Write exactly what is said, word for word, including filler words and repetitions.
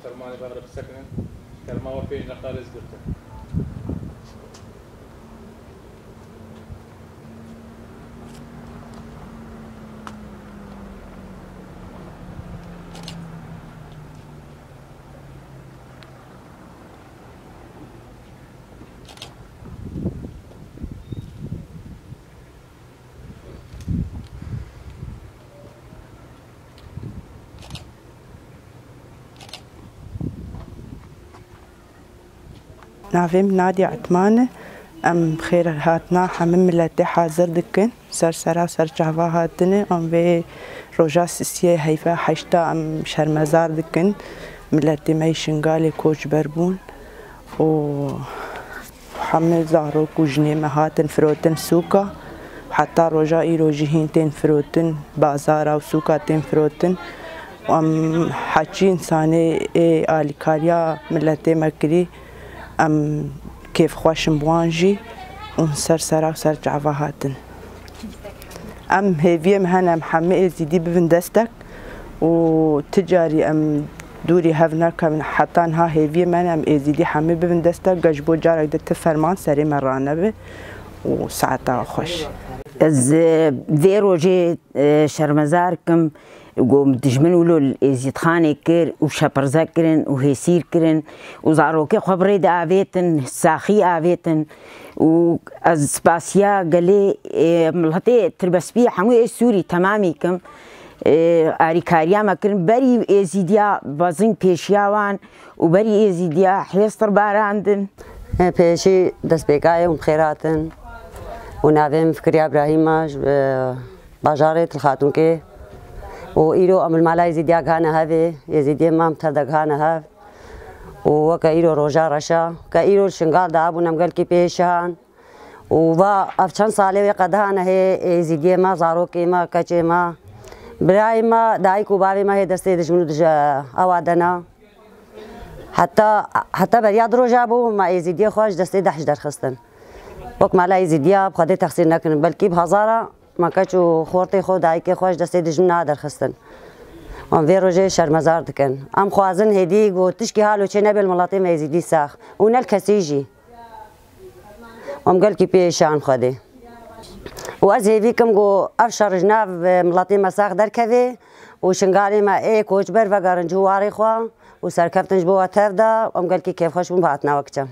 Fermanê van re bisekinin, kerma we pênc deqa rêz girtin. Navê min Nadî Etman e. Em xêr hatina hemî miletê hazir dikin. Ser sera ser çava hatine. Em vê roja sisiyê heyva heşta em şermezar dikin. Miletê me yê Şingalê koçber bûn. Û hemî zarok û jinê me hatin firotin sûka. Heta roja îro jî hîn tên firotin, bazara û sûka tên firotin. Em heçî însanê ê alîkariya miletê me kirî, em kêfxweş in bi wan jî û ser sera û ser çava hatin. Em hêviyê me hene em hemî êzîdî bibin destek û ti carî em dûrî hev nekevin. Heta niha hêviyê me hene em êzîdî hemî bibin destek, ge ji bo carek di ti ferman serê me ranebe û saeta xweş. Ez, e, vê rojê, e, şermezar kim, ku dijmin wilo li Êzîdxanê kir û şepirze kirin û hêsîr kirin û zarokê xwe bi rê de avêtin, saxî avêtin û ez spasiya gelê, e, miletê Tirbespî hemû ê Sûrî temamî kim, e, arîkariya me kirin. Berî Êzîdiya bezîn pêşiya wan û berî Êzîdiya hêstir barandin. Pêşî destpêkayê hûn bi xêr hatin û navê min Fikriya Îbrahîm e, ji, e, bajarê Til Xatunkê û îro em li mala Êzîdiya gihane hevê, Êzîdiyê me em tev de gihane hev û weke îro roja reş e, ke îro li Şingal de hebûn em gelkî pêşihan û va ev çend salê wê qedihane hê Êzîdiyê me, zarokê me, keçê me, birayê me, dayik û bavê me hê destê dijmin û dij-, ewa de ne. Heta, heta beriya du roja bû, me Êzîdiyê xwe ji destê DAIŞ derxistin. Wek mala Êzîdiya bi Xwedê texsîr nekin, belkî bi hezara me keç û xortê xwe, dayikê xwe ji destê dijmina derxistin. Em vê rojê şermezar dikin. Em xwazin hêdî ku tişkî halo çê nebe li miletê me Êzîdî sax û ne li kesî jî. Em gelkî pêşan Xwedê. Û ez hêvî kim ku ev şer ji nav miletê me sax derkeve û Şingalê me ê koçber vegerin ji warê xwe û serkeftin ji bo we tev de, em gelkî kêfxweş bûn bi hatina we kiçe.